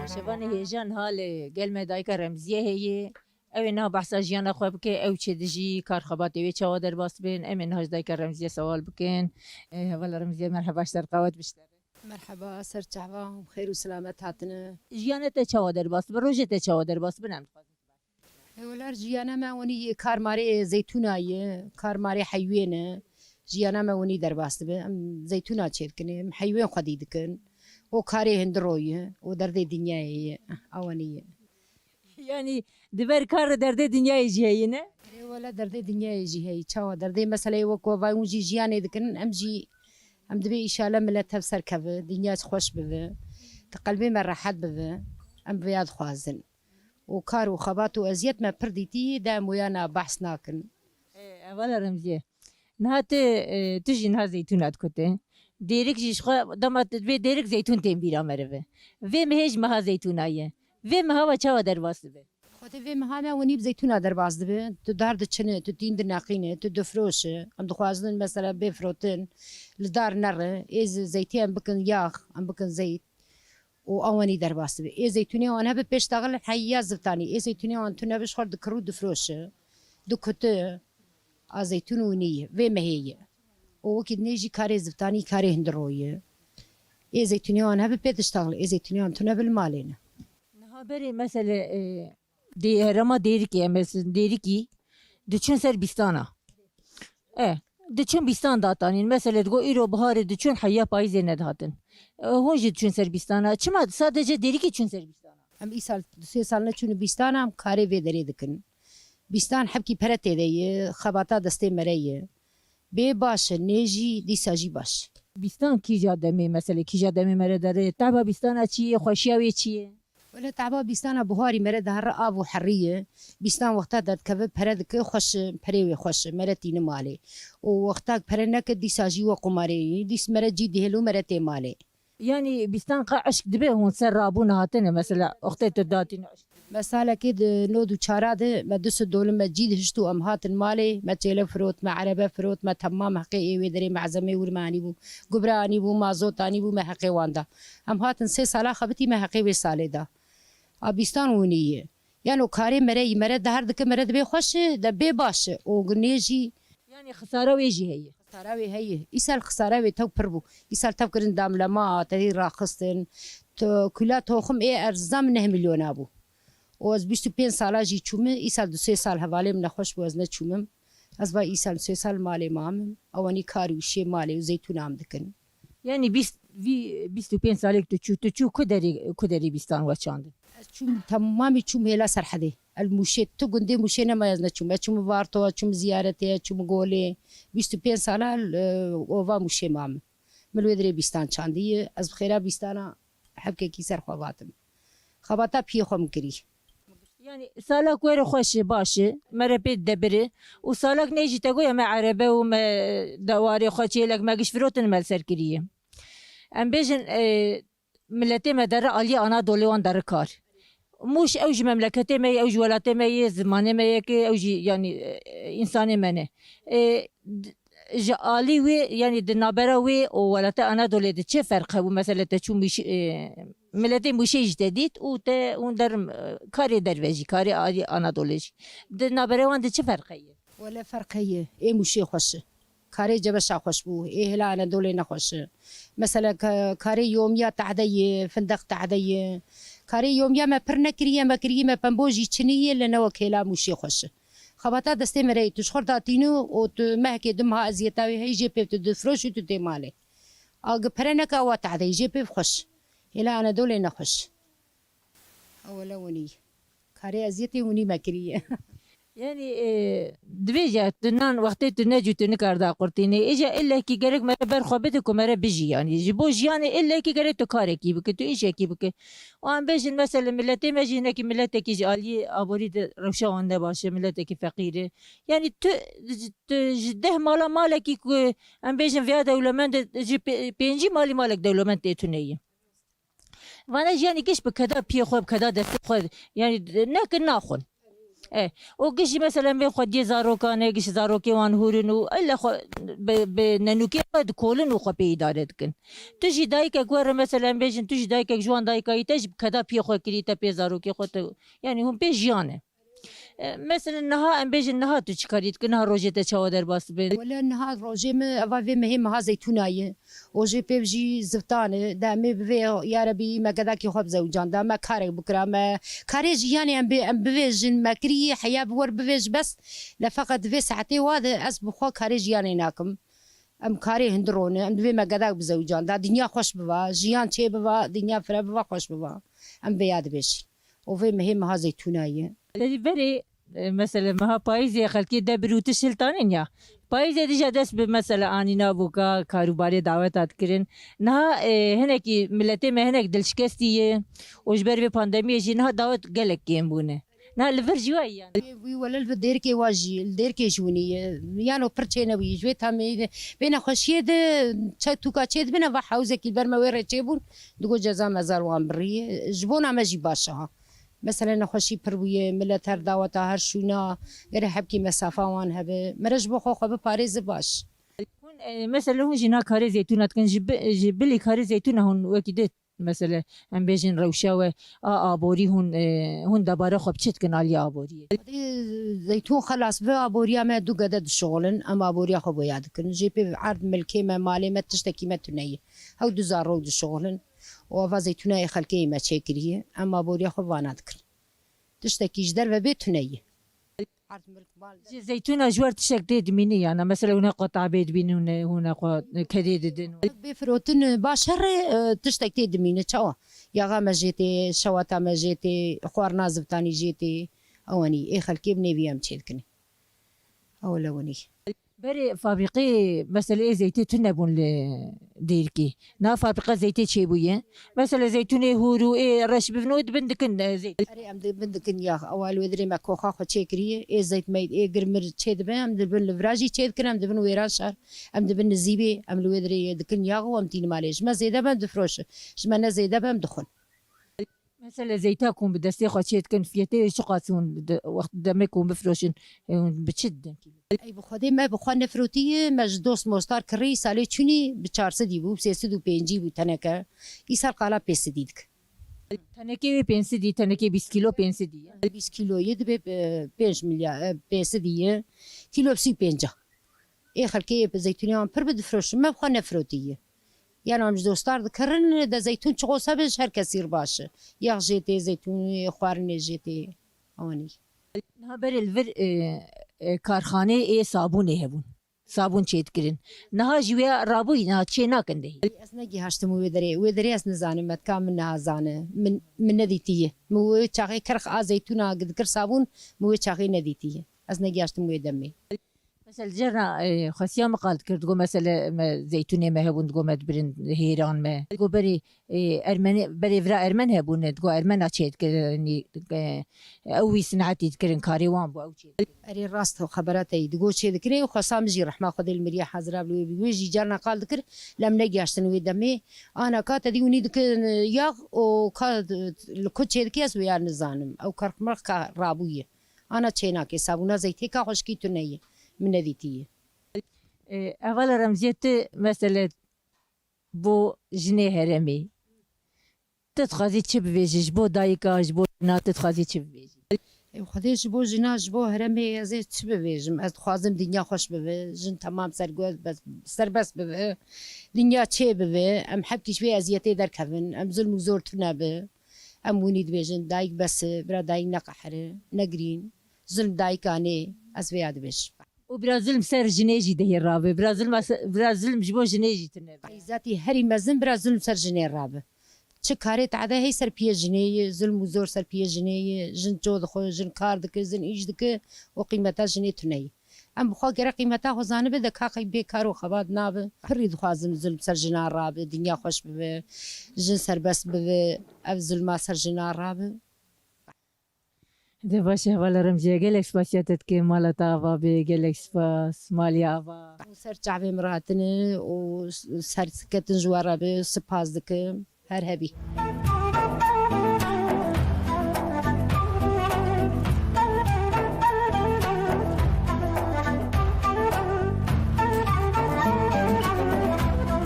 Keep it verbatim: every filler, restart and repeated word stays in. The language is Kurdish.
Şevanê hêja niha li gel me dayika Remziye heye. Ew ê niha behsa jiyana xwe bike, ew çi dijî, kar xebatê wê çawa derbas bin. Em ê niha ji dayika Remziye sewal bikin. Ê, hevala Remziye, merheba, ji te re qewet bişte. Merheba, ser çava, xêr û selamet hatine. Jiyana te çawa derbas dibe, rojê te çawa derbas bin, em dixwazin. Ê, wela jiyana me wenî karmarê zeytûna ye, karmarê heywê ne. Jiyana me wenî derbas dibe. Em zeytûna çêdikin, em heywên xwedî dikin. O karê hindiro ye, o derdê dinyayê ye, a wenî ye. Yanî di ber kar re derdê dinyayê jî heye, ne? Ê, wela derdê dinyayê jî heye. Çawa derdê meseleyê wek we vay hûn jî jiyanê dikin, em jî em dibê îşale milet tev serkeve, dinya xweş bibe, di qelbê me rehet bibe, em vêya dixwazin. Û kar û xebat û eziyet me pir dîtî, de em wêya na behs nakin. Ê, hevala Remziye. Niha tu, e, tu jî niha zeytûna dikute. Dêrik jî ji xwe dema tu dibê dêrik zeytûn tên bîra merive. Vê mehê ji meha zeytûna ye. Vê meha we çawa derbas dibe? Xwedê vê meha me wenî bi zeytûna derbas dibe. Tu dar diçine, tu tîn dineqîne, tu difroşe. Em dixwazin mesela bê firotin. Li dar nere. Ê zi-, zeytî em bikin yax, em bikin zeyt. Û a wenî derbas dibe. Ê zeytûnê wan hebe pêş daxil heya zivtanî. Ê zeytûnê wan tune bi ji xwe dikir û difroşe. Dikute. A zeytûn winî ye. Vê mehê ye. Û wekî dinê jî karê zivtanî, karê hindiro ye. Ê zeytûnê wan hebe pê diştaxile. Ê zeytûnê wan tune bi li malê ne. Niha berê mesele, e, Dê-, herema Dêrikê, em ê Dêrikî diçin ser bîstana. E, diçin bîstan datanîn. Mesele digo îro biharê diçin heya payîzê nedihatin. E, hûn jî diçin ser bîstana. Çima sadece Dêrikî çin ser bîstana? Em îsal du sê sal neçûn bîstana, em karê vê derê dikin. Bîstan hebkî pere tê de ye, xebata destê mere ye. Bê baş e, nê jî dîsa jî baş. Bîstan kîja demê, mesele kîja demê mere dere? Teba bîstana çi ye, xweşiya wê çi ye? Wele teba bîstana buharî mere dihere av û herî ye. Bîstan wexta derdikeve pere dike xweş e, perê wê xweş e, mere tîne malê. Û wexta pere neke dîsa jî we qumarê ye. Dîs mere cî dihêl û mere tê malê. Yanî bîstan qe eşk dibe hûn ser rabûne hatine, mesela wextê tu datîne eşk. Me salekê di nod û çara de me du sed dolim me cî dihişt û em hatin malê, me çêle firot, me erebe firot, me temam heqê ê wê derê mezemê wir me anîbû, gubre anîbû, mazot anîbû, me heqê wan da. Em hatin sê sala xebitî me heqê wê salê da. A bîstan winî ye. Yano karê mere yî, mere dehar dike, mere dibê xweş e, de bê baş e. O gunê jî. Yanî xisara wê jî heye. Xisara wê heye. Îsal xisara wê tew pir bû. Îsal tev kirin damlema, tevî raxistin. To-, kula toxim ê erzam neh milyona bû. O ez bîst û pênc sala jî çûme, îsal du sê sal hevalê min nexweş bû, ez neçûmim. Ez va îsal sê sal malê mamim. Ewanî kar û işê malê û zeytûna em dikin. Yanî bîst, vî bîst û pênc salek tu çû, tu çû ku derê, ku derê bîstan we çandin? Ez çûm, temamî çûm hêla Serhedê. El Mûşê, tu gundê Mûşê nema ez neçûm. Ez çûm Varto, ez çûm ziyaretê, ez çûm Golê. Bîst û pênc sala, e, ova Mûşê mamim. Min wê dirê bîstan çandiye. Ez bi xêra bîstana hebkekî ser xwe vatim. Xebata piyê xwe min kirî. Yanî salak were xweş e, baş e, mere pê debire. Û salak nê jî te goya me erebe û me dewarê xwe çêlek me giş firotin me li ser kiriye. Em bêjin, e, miletê me dere aliyê Anadolê wan dere kar. Mûş ew ji memleketê me ye, ew ji welatê me ye, zimanê me ye ki ew jî yanî, e, însanê me ne. E, d-, ji alî wê, yanî di navbera wê û welatê Anadolê de çi ferq hebû? Mesela te çû Mûş-, e, miletê Mûşê jî te dît û te hûn der, e, karê derve jî, karê alî Anadolê jî. Di navbera wan de çi ferq heye? Wele ferq heye. Ê Mûşê xweş e. Karê cebeşa xweş bû. Ê hêla Anadolê nexweş e. Mesela ka-, karê yomiya tehde ye, findeq tehde ye. Karê yomiya me pir nekiriye, me kiriye me pembo jî çinî ye, lê ne wek hêla Mûşê xweş e. Xebata destê me re yê, tu ji xwe datînî û tu mehekê du meha eziyeta wê heyî jê pê tu difiroşî tu tê malê. A gi pere neke awa tehdeyî jê pê xweş. Hêla Anadolê nexweş. Ewele winî. Karê eziyetê winî me kiriye. Yanî, e, divêje tu nan wextê tu necû tu nikar daqurtînê. Îja illekî gerek mere ber xwe bide ku mere bijî yanî. Ji bo jiyanê illekî gerek tu karekî bike, tu îşekî bike. Û em bêjin, mesela, miletê me jî hinekî miletekî ji aliyê aborî de rewşa wan ne baş e, miletekî feqîr e. Yanî tu, tu ji deh mala malekî ku em bêjin vêya dewlemend e, ji pê-, pêncî malî malek dewlemend tê tune ye. Vana jî yanî giş bi keda piyê xwe, bi keda destê xwe, yanî ne ki naxwin. E, û giş jî mesela em bên xwediyê zarokan e, giş zarokê wan hûr in û illa xwe bi, bi nenûkê xwe dikolin û xwe pê îdare dikin. Tu jî dayikek were mesela em bêjin, tu jî dayikek ji wan dayika yî te jî bi keda piyê xwe kirî te pê zarokê xwe te, yanî hûn pê jiyan e. E, mesela niha em bêjin niha tu çi karî dikin, niha rojê te çawa derbas dibe? Wele niha rojê me eva vê mehê meha zeytûna ye. Û jê pê jî zivtan e. De em ê bi vê, ya Rebî me gedakê xwe bizewicanda, me karek bikira, me karê jiyanê em bê, em bivêjin, me kirî heya bi wer bivêj bes. Le feqet di vê saetê wa de ez bi xwe karê jiyanê nakim. Em karê hundir rone, em divê me gedak bizewicanda, dinya xweş biva, jiyan çê biva, dinya fire biva, xweş biva. Em vêya dibêjin. Û vê mehê meha zeytûna ye. Berê, e, mesela meha payîzê xelkê debir û tişt hiltanên ya. Payîzê dija dest bi mesela anîna boka karûbarê daweta dikirin. Niha, e, hinekî miletê me hinek dilşikestî ye û ji ber vê pandemiyê jî niha dawet gelek kêm bûne. Niha li vir jî wayî yani. Wî wele li dêrkê wa jî, li dêrkê jî winî ye. Yano pir çênebûyî. Ji wê tamê vê nexweşiyê de çe tûka çê dibin, eva hewzekî li ber me wê rê çêbûn. Digo ceza mezar wan birî. Ji bona me jî baş e ha. Mesela nexweşî pir bûye, milet her daweta her şûna, gerê hebkî mesafa wan hebe. Mere ji bo xwe xwe biparêze baş. Hûn, e, mesela hûn jî na karê zeytûna dikin, ji bi-, ji bilî karê zeytûna hûn wekî dê, mesela em bêjin rewşa we a aborî hûn, e, hûn debara xwe bi çi dikin aliyê aboriyê? Xwedê zeytûn xelas bi aboriya me du gede dişixulin, em aboriya xwe boya dikin. Jê pê erd milkê me, malê me tiştekî me tune ye. Hew du zarok dişixulin. Û eva zeytûna yê xelkê yê me çêkiriye, em aboriya xwe vana dikin. Tiştekî ji derve bê tune ye. Ji zeytûna ji wer tiştek tê dimînî yana, mesela hûn heqo tabê dibînin, hûn, hûn heqo kedê didin. Bê firotin baş herê, e, tiştek tê dimîne, çawa? Yaxa me jê tê, şewata me jê tê, xwarina zivtanî jê tê. Ew anî, ê xelkê bi nêvî em çêdikin. Ew lewenî. Berê fabrîqê, mesela ê zeytê tune bûn li Dêrikê. Na fabrîqa zeytê çêbûye. Mesela zeytûnê hûr û ê reş bibin û dibin dikin, e, zeyt. Erê, em dibin dikin yax. Ewa li wê dirê me koxa xwe çêkiriye. Ê zeyt meyt, ê girmir çêdibe. Em dibin li vira jî çêdikin. Em dibin wêran şar. Em dibin nizîbê. Em li wê dirê yê dikin yax û em tînin malê. Ji me zêde be em difroşin. Ji me ne zêde be em dixwin. Mesela zeyta ku hûn bi destê xwe çê dikin, fiyetê wê çiqas hûn di-, wext demê ku hûn bifroşin, e, hûn bi çi didin kîlo? Ey bi Xwedê me bi xwe nefirotiye, me ji dost mostar kirî salê çûnî bi çar sedî bû, sê sed û pêncî bû teneke. Îsal qala pênc sedî dike. Tenekê wê pênc sedî, tenekê bîst kîlo pênc sedî ye. Bîst kîloyê dibe, e, pênc milyar, e, pênc sedî ye. Kîlo sî û pênc. Ê xelkê bi zeytûnê wan pir bi difroşin, me bi xwe nefirotiye. Yan em ji dostar dikirin, de zeytûn çiqo se be ji her kesî re baş e. Yax jê tê, zeytûnê, xwarinê jê tê. Ewanî. Niha berê li vir, e, e, karxaneyê ê sabûnê hebûn. Sabûn çê dikirin. Niha jî wê rabûyî, niha çê nakin dehî. Ez negihaştim wê derê. Wê derê ez nizanim, me dika min niha zane. Min, min nedîtiye. Min wê çaxê kerx a zeytûna dikir sabûn, min wê çaxê nedîtiye. Ez negihaştim wê demê. Mesela cerna, e, xwestiya min qal dikir, digo mesela me zeytûnê me hebûn, digo me dibirin hêran me. Digo berê, e, ermenê, berê vira ermen hebûn, digo ermena çê dikirin, e, ew wî sinetî dikirin, karê wan bû ew çê dikirin. Erê rast xebera te yî, digo çê dikirin, xwesa min jî rehma Xwedê li miriye hazira bi wê bî. Wê jî cerna qal dikir, lem negihaştin wê demê. Ana ka te dî winî dikin, e, yax û ka, e, li ku çê dike ez wê ya nizanim. Ew kerxmirx ka rabûye. Ana çênakê, sabûna zeytê ka xweşkî tune ye, min nedîtiye. E, hevala Remziye, tu mesele bo jinê herêmê, tu dixwazî çi bibêjî ji bo dayika, ji bo jina tu dixwazî çi bibêjî? E, Xwedê ji bo jina, ji bo herêmê ez ê çi bibêjim? Ez dixwazim dinya xweş bibe, jin temam sergo-, bes-, serbest bibe, dinya çê bibe, em hepkî ji vê eziyetê derkevin, em zulm û zor tune bi. Em winî dibêjin, dayik bes e, bira dayik neqehire, negirîn, zulm dayika nê, ez vêya dibêjim. Û bira zulm ser jinê jî dihê rabe, bira zulm se-, bira zulm ji bo jinê jî tune be. Ey zatî herî mezin bira zulm ser jinê rabe. Çi karê tade hey ser piyê jinê ye, zulm û zor ser piyê jinê ye, jin ço dixwe, jin kar dike, jin îş dike û qîmeta jinê tune ye. Em bi xwe gere qîmeta xwe zanibe de ka qey bê kar û xebat nabe. Pirî dixwazim zulm ser jina rabe, dinya xweş bibe, jin serbest bibe, ev zulma ser jina rabe. De baş e, hevala Remziye, gelek spasiya te dike, mala te ava be, gelek spas, malê ava. Ser çavê min re hatine û ser ketin ji we re be, spas dikim, her hebî.